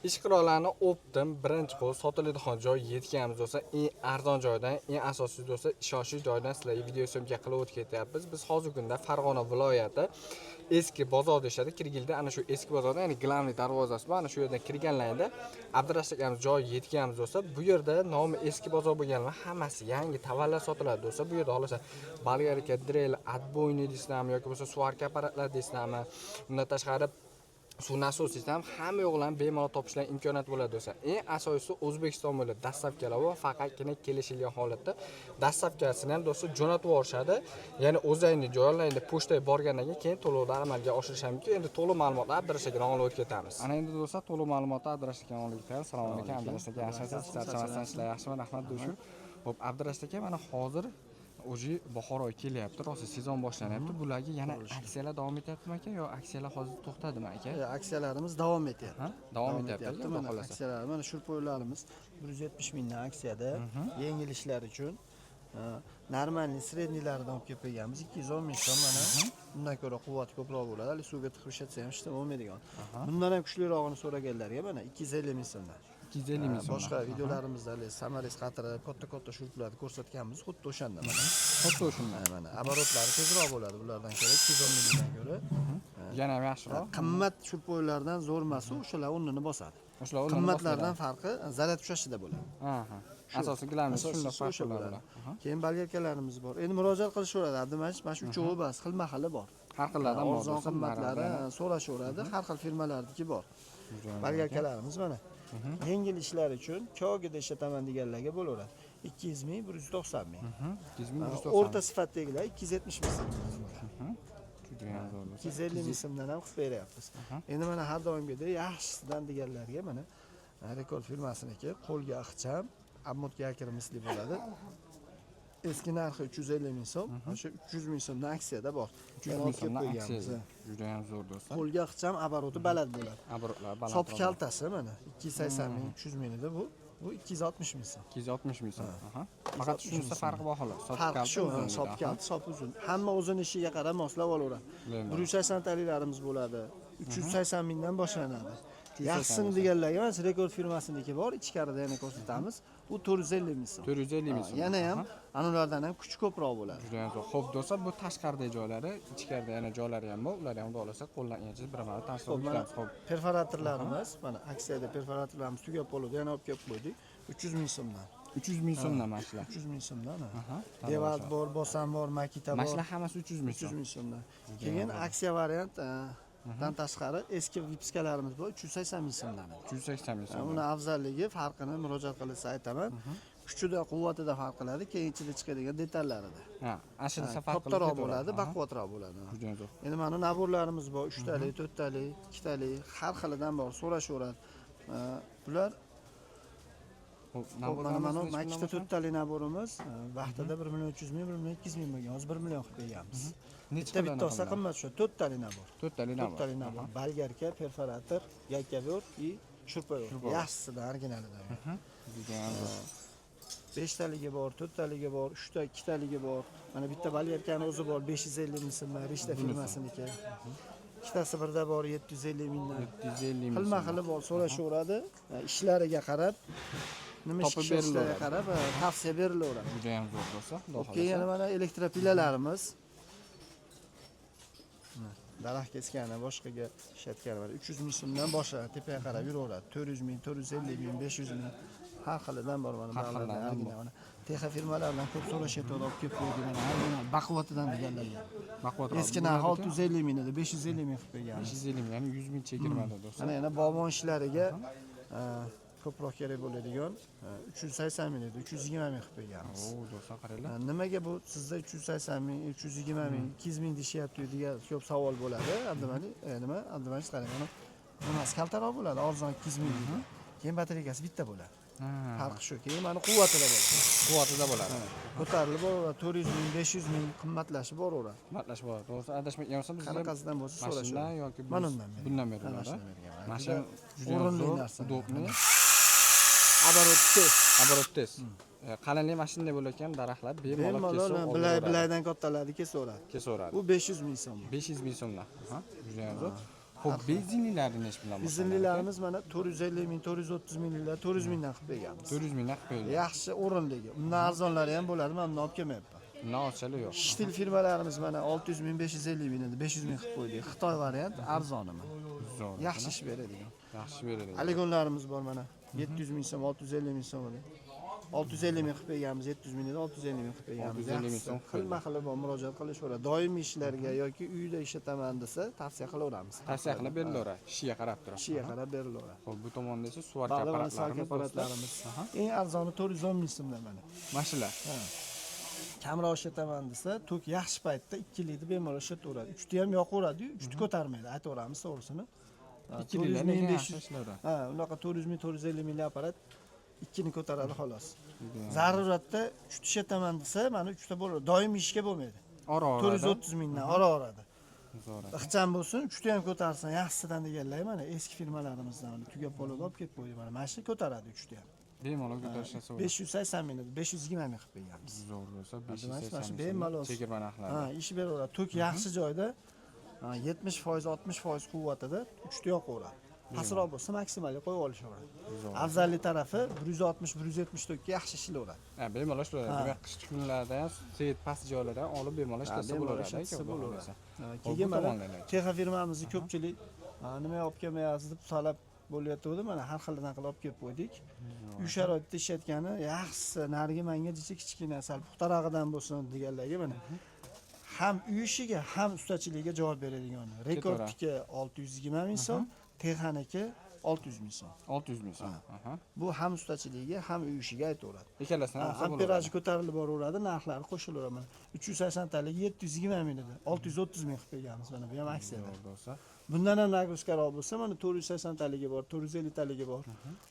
Ish qurollarni оптом birinchi qo'l sotiladigan joy yetganmiz, do'stlar. Eng arzon joydan, eng asosiy, do'stlar, ishonchli joydan sizlarga video съёмка qilib o'tib ketyapmiz. Biz hozirgi kunda Farg'ona viloyati eski bozor deyishadi. Kirgilda ana shu eski bozorda, ya'ni главный darvozasi bor. Ana shu yerdan kirganlarida Abdurashid akamiz joyi yetganmiz, do'stlar. Bu yerda nomi eski bozor bo'lgani hammasi yangi tovarlar sotiladi, do'stlar. Bu yerda xohlasa болгарка, дрель, отбойный deysizlarmi yoki bo'lmasa сварка apparatlar deysizlarmi, undan tashqari suv nasosi ham, hamma yo'qlarni bemalol topishlar imkoniyati bo'ladi, do'stlar. Eng asosiysi, O'zbekiston bo'ylab доставка lar bor, faqatgina kelishilgan holatda доставка sini ham, do'stlar, jo'natib yuborishadi. Ya'ni o'zlaringni joylaringda pochtaga borgandan keyin to'lovlar amalga oshirish ham mumkin. Endi to'liq ma'lumotlar Abdurashid akadan olib o'tib ketamiz. Ana endi, do'stlar, to'liq ma'lumotni Abdurashid akadan olib ketamiz. Assalomu alaykum, Abdurashid aka, yaxshimisiz? Charchamasdan ishlar yaxshimi? Rahmat, do'stlar. Xo'p, Abdurashid aka, mana hozir уже bahor oyi kelyapti, rosa sezon boshlanyapti. Bularga yana aksiyalar davom etyaptimi, aka, yo aksiyalar hozir to'xtadimi, aka? Aksiyalarimiz davom etyapti. Ha? Davom etyapti, aka, xudo Mana xohlasa. aksiyalar, mana шуруповёрт larimiz 170 mingdan aksiyada, yengil ishlar uchun. Нормальный, средний laridan olib kelib qo'yganmiz 210 ming so'm mana. Bundan ko'ra quvvati ko'proq bo'ladi. Hali suvga tiqib ishlatsa ham hech nima bo'lmaydigan. Bundan ham kuchlirog'ini so'raganlarga mana 250 ming so'mdan. 250 ming so'm. Boshqa videolarimizda hali саморез qatirib, katta katta шуруп larni ko'rsatganmiz, xuddi o'shanda mana. Xuddi o'shanda. Ha, mana оборот lari tezroq bo'ladi bulardan ko'ra, 210 mingdan ko'ra. Yana ham yaxshiroq. Qimmat шуруповёрт lardan zo'r emas, o'shalar o'rnini bosadi. O'shalar o'rnini Qimmatlardan farqi zaryad tushashida bo'ladi. Aha. Asosiy главный shunda Asosiysi farq o'sha bo'ladi. bo'ladi. Keyin болгарка larimiz bor. Endi murojaat qilishaveradi. Abdumajid, mana shu uchovi bas, xilma xili bor. Har xillardan bor. Arzon Do'stlar, qimmatlari narxlari. so'rashaveradi. Har xil firmalarniki bor. Juda. Болгарка larimiz mana. Yengil ishlar uchun, kogida ishlataman deganlarga bo'laveradi. 200 ming, 190 ming. 200 ming, 190. O'rta sifatdagilar 270 ming so'm bo'ladi. Judayam zo'r, do'stlar. 250 ming so'mdan ham qilib beryapmiz. Endi mana har doimgidek yaxshisidan deganlarga mana Rekord firmasiniki, qo'lga ixcham, обмотка kirmisli bo'ladi. Eski narxi 350 ming so'm, o'sha 300 ming so'mdan aksiyada bor. 300 Yana ming olib kelib so'mdan qo'yganmiz, aksiya. ha. Judayam zo'r, do'stlar. Qo'lga ixcham, оборот i baland bo'ladi. Оборот lar baland. Sopi kaltasi mana 280 ming, 300 ming edi bu. Bu 260 ming so'm. 260 ming so'm. Aha. Faqat 260 shunisi ming so'm. farqi bor, xolos. Sopi Farqi kalta, shu, ha, uzunligi, sopi kalta, sopi uzun. Hamma o'zini ishiga qarab moslab olaveradi. Bemalol. 180 taliklarimiz bo'ladi. 380 mingdan boshlanadi. 380 Yaxshisini deganlarga mana Rekord firmasiniki bor, ichkarida yana ko'rsatamiz. U 450 ming so'm. 450 ming so'm. Yana ham anulardan ham kuchi ko'proq bo'ladi. Judayam zo'r. Xo'p, do'stlar, bu tashqaridagi joylari, ichkarida yana joylari ham bor. Ular ham xudo xohlasa qo'ldan kelgancha bir marta tanishtirib Xo'p, mana o'tamiz. Xo'p. Perforatorlarimiz, mana aksiyada perforatorlarimiz tugab qoldi, yana olib kelib qo'ydik. 300 ming so'mdan. 300 ming so'mdan mana shular. 300 ming so'mdan. Ha. Aha. Dewalt bor, Bosan bor, Makita Mana bor. shular hammasi 300 ming 300 so'm. ming so'mdan. Keyin aksiya variant dan tashqari eski выписка larimiz bor, 380 ming so'mdan. 380 ming so'm. Uni afzalligi, farqini murojaat qilsa aytaman. Kuchida, quvvatida farq qiladi, keyin ichida chiqadigan detallarida. Ha, ana shu desa farq qilib Kattaroq ketaveradi. bo'ladi, baquvvatroq bo'ladi. Judayam zo'r. Endi mana набор larimiz bor, 3 talik, 4 talik, 2 talik, har xilidan bor, so'rashaveradi. Bular Xo'p, Xo'p, mana набор larimiz mana nechi Makita puldan boshlandi? to'rttalik набор imiz vaqtida 1 million 300 ming, 1 million 200 ming bo'lgan. Hozir 1 million qilib berganmiz. Nechi Bitta xildan bitta olsa qilinadi? qimmat tushadi. To'rttalik набор. To'rttalik набор. To'rttalik набор. Болгарка, perforator, гайковёрт и шуруповёрт. Шуруповёрт. Yaxshisidan, originalidan. Judayam zo'r. Beshtaligi bor, to'rttaligi bor, uchta, ikkitaligi bor. Mana bitta болгарка ni o'zi bor, 550 ming so'mdan, Rishta firmasiniki. Ikkitasi birda bor, 750 mingdan. 750 ming Xilma so'm. xili bor, so'rashaveradi. Ishlariga qarab, nima ish Topib ishlatishlariga berilaveradi. qarab tavsiya berilaveradi. Judayam zo'r, do'stlar. Xudo Xo'p, keyin yana xohlasa. mana электропила larimiz. Mana daraxt keskani, boshqaga ishlatgani mana 300 ming so'mdan boshlanadi, tepaga qarab yuraveradi. 400 ming, 450 ming, 500 ming, har xilidan bor mana Har bulardan xilidan original mana. Texa firmalaridan ko'p so'rashyapti, olib kelib qo'ydik mana original baquvvatidan deganlarga. Baquvvatroq. Eski narxi 650 ming edi, 550 ming qilib qo'yganmiz. 550 ming, ya'ni 100 ming chegirmada, do'stlar. Mana yana bog'bon ishlariga ko'proq kerak bo'ladigan 380 ming edi, 320 ming qilib qo'yganmiz. O, do'stlar, qaranglar. Nimaga bu sizda 380 ming, 320 ming, 200 ming deyishyapti degan ko'p savol bo'ladi. Abdumalik, nima? Abdumalik, qarang, buni nimasi kaltaroq bo'ladi, arzon 200 ming deydi. Keyin batareykasi bitta bo'ladi. Farqi shu. Keyin mana quvvatida bo'ladi. Quvvatida bo'ladi. Ko'tarilib boraveradi, 400 ming, 500 ming qimmatlashib boraveradi. Qimmatlashib boradi. To'g'risi, adashmagan bo'lsam, bizga Qanaqasidan bo'lsa mashina so'rashadi. yoki Mana undan bering. bundan Mana beriladi. shundan berganman. Mashina Juda juda o'rinli zo'r, narsa. удобный. Оборот tez. Оборот tez. Qalinlik mashinada bo'layotgan daraxtlar bemalol Bemalol kesib bilay olaveradi. Bilaydan kattalarni kesaveradi. Kesaveradi. Bu 500 ming so'm. 500 ming so'mdan. Ha, juda ham zo'r. Xo'p, benzinlilarni nechi bilan? Benzinlilarimiz mana 450 ming, 430 mingliklar 400 mingdan qilib berganmiz. 400 mingdan qilib qo'yilgan. Yaxshi o'rinligi. Undan arzonlari ham bo'ladi, men buni olib kelmayapman. Undan ortiqchalik yo'q. Shtil firmalarimiz mana 600 ming, 550 ming edi, 500 ming qilib qo'ydik. Xitoy variant arzoni mana. Zo'r. Yaxshi ish beradigan. Yaxshi beradi. Aligonlarimiz bor mana 700 ming so'm, 650 ming so'm edi. 650 ming qilib berganmiz, 700 ming edi, 650 ming qilib berganmiz. 650 ming so'm. Xilma xili bor, murojaat qilishaveradi. Doimiy ishlarga yoki uyda ishlataman desa, tavsiya qilaveramiz. Tavsiya qilib berilaveradi. Ishiga qarab turib. Ishiga qarab berilaveradi. Xo'p, bu tomonda esa suvarka Ba'zi mana apparatlarimiz, apparatlarimiz. Eng arzoni 410 ming so'mdan mana. Mana shular. Kamroq ishlataman desa, tok yaxshi paytda 2 likni bemalol ishlataveradi. 3 ta ham yoqaveradi-yu, 3 ta ko'tarmaydi. Aytaveramiz to'g'risini. 2 liklar lekin yaxshi ishlayveradi. Ha, unaqa 400 ming, 450 minglik apparat 2 ni ko'taradi xolos. Zaruratda 3 ta ishlataman desa, mana 3 ta bo'ladi. Doimiy ishga bo'lmaydi. Ora-orada. 430 mingdan ora-orada. Zo'r. Ixcham bo'lsin, 3 ta ham ko'tarsin, yaxshisidan deganlar mana eski firmalarimizdan mana tugab qoladi, olib kelib qo'ydik mana. Mana shu ko'taradi 3 ta ham. Bemalol ko'tarishsa bo'ladi. 580 ming edi, 520 ming qilib berganmiz. Zo'r bo'lsa Demak, 580 mana shu ming. Bemalol Chegirma narxlari. Ha, ish beraveradi. Tok yaxshi joyda 70%, 60% quvvatida 3 ta yoqaveradi. Pastroq bo'lsa maksimalga qo'yib olishaveradi. Afzalli tarafi 160, 170 tokka yaxshi ishlayveradi. Ha, bemalol ishlayveradi. Demak, qishki kunlarda ham svet past joylardan olib bemalol ishlasa Bemalol bo'laveradi. ishlatsa Xudo bo'laveradi. xohlasa. Ha, Xo'p, keyin bu mana tomondan Texo firmamizni ko'pchilik nima olib kelmayapsiz deb talab bo'layotgandi. Mana har xilidan qilib olib kelib qo'ydik. Uy sharoitida ishlatgani yaxshisi, narigi manga jicha kichkina, sal puxtarog'idan bo'lsin deganlarga mana ham uy ishiga, ham ustachiligiga javob beradigan. Rekordniki 620 ming so'm, Texaniki 600 ming so'm. 600 ming so'm. Aha. Bu ham ustachiligiga, ham uy ishiga aytaveradi. Ikkalasini ham olsa Amperaji bo'laveradi. ko'tarilib boraveradi, narxlari qo'shilaveradi. Mana 380 taligi 720 ming edi. 630 ming qilib berganmiz mana bu ham aksiyada. Zo'r bo'lsa. Bundan ham nagruzkaroq bo'lsa, mana 480 taligi bor, 450 taligi bor.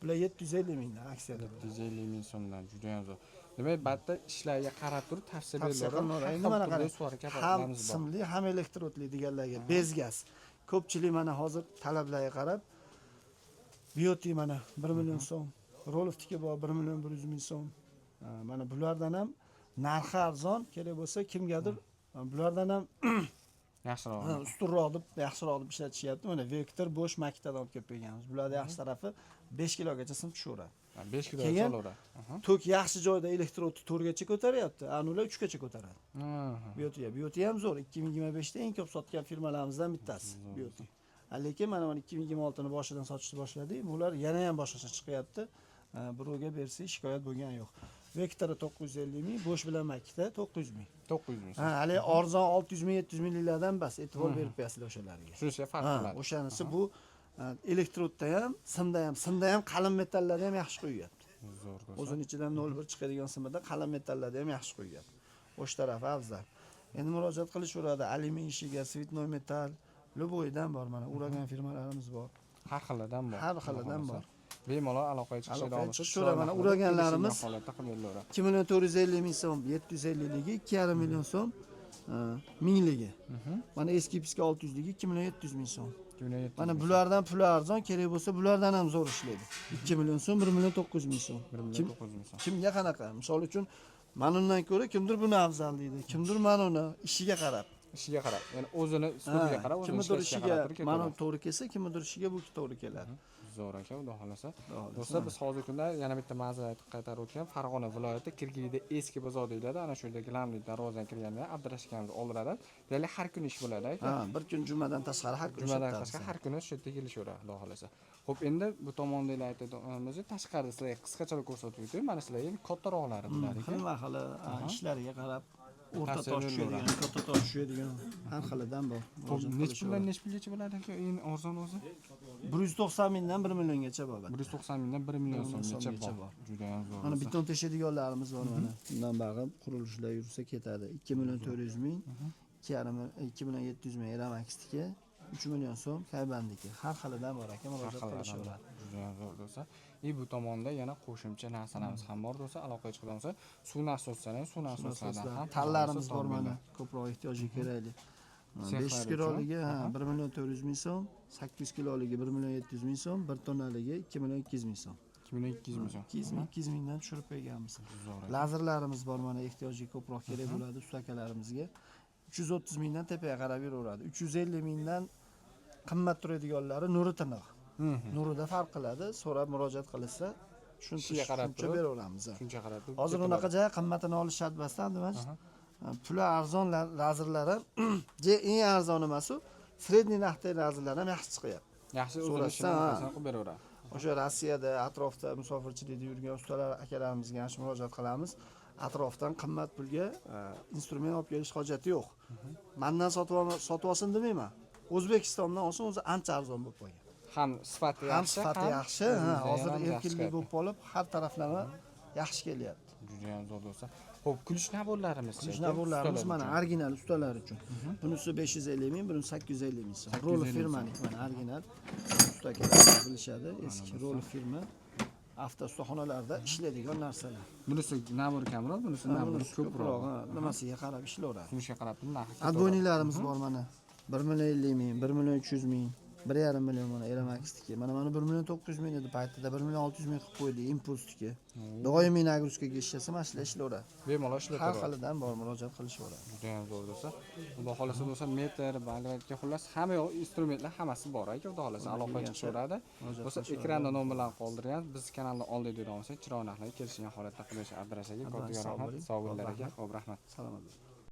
Bular 750 mingdan aksiyada. 750 ming so'mdan juda ham zo'r. Demak, batda ishlarga qarab turib tavsiya Tavsiya berilaveradi. qilinadi. Endi Har mana xil qarang, turdagi suvarka ham apparatlarimiz bor. simli, ham elektrodli deganlarga bez gaz. Ko'pchilik mana hozir talablarga qarab Bioti mana 1 million so'm, Rolovniki bor 1 million 100 ming so'm. Mana bulardan ham narxi arzon, kerak bo'lsa kimgadir bulardan ham Yaxshiroq. Ustunroq deb, yaxshiroq deb ishlatishyapti. Mana Vektor bo'sh maktadan olib kelib qo'yganmiz. Bularning yaxshi tarafi 5 kilogacha sim tushaveradi. 5 kilogacha Keyin olaveradi. Aha. tok yaxshi joyda elektrodni 4 gacha ko'taryapti, anular 3 gacha ko'taradi. Bioti, Bioti ham zo'r. 2025 da eng ko'p sotgan firmalarimizdan bittasi Bioti. Lekin mana 2026 ni boshidan sotishni boshladik. Bular yana ham boshqacha chiqyapti. Birovga bersak shikoyat bo'lgani yo'q. Vektori 950 ming, bo'sh bilan makita 900 ming. 900 ming. Ha, hali arzon 600 ming, 700 mingliklardan bas, e'tibor berib qo'yasizlar o'shalarga. Shunisi farq qiladi. O'shanisi bu elektrodda ham, simda ham, simda ham qalin metallarda ham yaxshi qo'yyapti. Zo'r bo'lsa. O'zini ichidan 0.1 chiqadigan simida qalin metallarda ham yaxshi qo'yyapti. O'sha tarafi afzal. Endi murojaat qilishaveradi alyumin ishiga, svetnoy metal, любойdan bor mana uragan firmalarimiz bor. Har xilidan bor. Har xilidan bor. Bemalol aloqaga chiqishga Aloqaga davom chiqishaveradi. Mana uraganlarimiz holatda qilib berilaveradi. 2 million 450 ming so'm, 750 ligi, 2,5 million so'm, mingligi. Mana eski piska 600 ligi 2 million 700 ming so'm. 2 million 700 Mana ming. bulardan puli arzon, kerak bo'lsa bulardan ham zo'r ishlaydi. 2 million so'm, 1 million 900 ming so'm. 1 million 900 ming so'm. Kimga qanaqa? Misol uchun mana undan ko'ra kimdir buni afzal deydi, kimdir mana uni ishiga qarab. Ishiga qarab, ya'ni o'zini uslubiga qarab, o'zini Kimnidir ishlashiga ishiga qarab turib mana ketaveradi. to'g'ri kelsa, kimnidir ishiga bu to'g'ri keladi. Zo'r aka, xudo xohlasa. Xudo xohlasa. Do'stlar, biz hozirgi kunda yana bitta manzara qaytarib o'tgan Farg'ona viloyati Kirgilida eski bozor deyiladi. Ana shu yerda Gilamli darvozadan kirganda Abdurashid akamiz oldiradi. Deyarli har kuni ish bo'ladi aka. Ha, bir kun jumadan tashqari har kuni Jumadan ishlatamiz. tashqari har kuni shu yerda kelishaveradi, xudo xohlasa. Xo'p, endi bu tomonda aytadigan tashqarida sizlarga qisqacha ko'rsatib o'tay. Mana sizlarga endi kattaroqlari bo'ladi aka. Xilma xil ishlariga qarab o'rta Tavsiya tosh berilaveradi. tushadigan, katta tosh tushadigan har xilidan bor. Xo'p, Murojaat nechi puldan qilishaveradi. nechi pulgacha bo'ladi aka? Eng arzon o'zi? 190 mingdan 1 milliongacha bor. 190 mingdan 1 million so'mgacha so'mgacha bor. bor. Juda ham zo'r. Mana o'zi. beton teshadiganlarimiz bor mana. Bundan bag'i qurilishlar yursa ketadi. 2 million 400 ming, 2,5 2 million 700 ming Eramaxniki, 3 million so'm Kaybandiki. Har xilidan bor aka, Har murojaat xil qilishaveradi. Juda ham zo'r do'stlar. И bu tomonda yana qo'shimcha narsalarimiz ham bor do'stlar. Aloqaga chiqadigan bo'lsa, suv nasoslari, suv nasoslaridan ham Tanlarimiz bor mana, ko'proq ehtiyojga kerakli. Sexlar 500 uchun. kiloligi 1 million 400 ming so'm, 800 kiloligi 1 million 700 ming so'm, 1 tonnaligi 2 million 200 ming so'm. 2 million 200 ming so'm. 200 ming, 200 mingdan tushirib qo'yganmiz. Zo'r aka. Lazerlarimiz bor mana, ehtiyojga ko'proq kerak bo'ladi usta akalarimizga. 330 mingdan tepaga qarab yuraveradi. 350 mingdan Qimmat turadiganlari nuri tiniq. Nurida farq qiladi. So'rab murojaat qilishsa, Ishiga qarab tushuncha turib. beraveramiz. Shuncha qarab turib Hozir ketaveradi. unaqa joy qimmatini olish shart emasdan, demak, puli arzon lazerlar ham je eng arzon emas u, средний narxdagi lazerlar ham yaxshi chiqyapti. Yaxshi, o'zini So'rashsa, ishini ha. anaqasini qilib beraveradi. O'sha Rossiyada, atrofda musofirchilikda yurgan ustalar akalarimizga ham shu murojaat qilamiz. Atrofdan qimmat pulga instrument olib kelish hojati yo'q. Mandan sotib olsin demayman. O'zbekistondan olsin, o'zi ancha arzon bo'lib qolgan. Ham sifati Ham yaxshi, sifati yaxshi, ha, o'zimizda hozir ham yaxshi erkinlik chiqyapti. bo'lib qolib, har taraflama yaxshi kelyapti. Juda ham zo'r, do'stlar. Xo'p, ключ набор larimiz. Ключ набор larimiz mana original ustalar uchun. Bunisi 550 ming, bunisi 850 ming so'm. 850 Roli ming. Firmaniki mana original. Usta akalarimiz bilishadi, eski roli firma avto ustaxonalarda ishlaydigan narsalar. Bunisi набор kamroq, bunisi набор Bunisi ko'proq. Ha, nimasiga qarab ishlayveradi. Shunga qarab turib narxi ketaveradi. Отбойник larimiz bor mana. 1 million 50 ming, 1 million 300 ming, 1,5 million mana Elemaxniki. Mana 1 million 900 ming edi paytida, 1 million 600 ming qilib qo'ydik Impulsniki. Doimiy нагрузка ga ishlasa, mana shular ishlayveradi. Bemalol Har ishlataveradi. xilidan bor, murojaat qilishaveradi. Juda ham zo'r, do'stlar. Xudo xohlasa, do'stlar, metr, balki xullas hamma yoq instrumentlar hammasi bor aka, xudo xohlasa aloqaga chiqishaveradi. Murojaat Do'stlar, qilishaveradi. Ekranda nomerlarni qoldirgan. Biz kanalni oldida olsak, chiroyli narxlarga kelishgan holatda qilib berish adresiga. Advance, Kattaga sog' rahmat. bo'ling. Sog' bo'linglar aka. Rahmat. Xo'p, rahmat. Salomat bo'ling.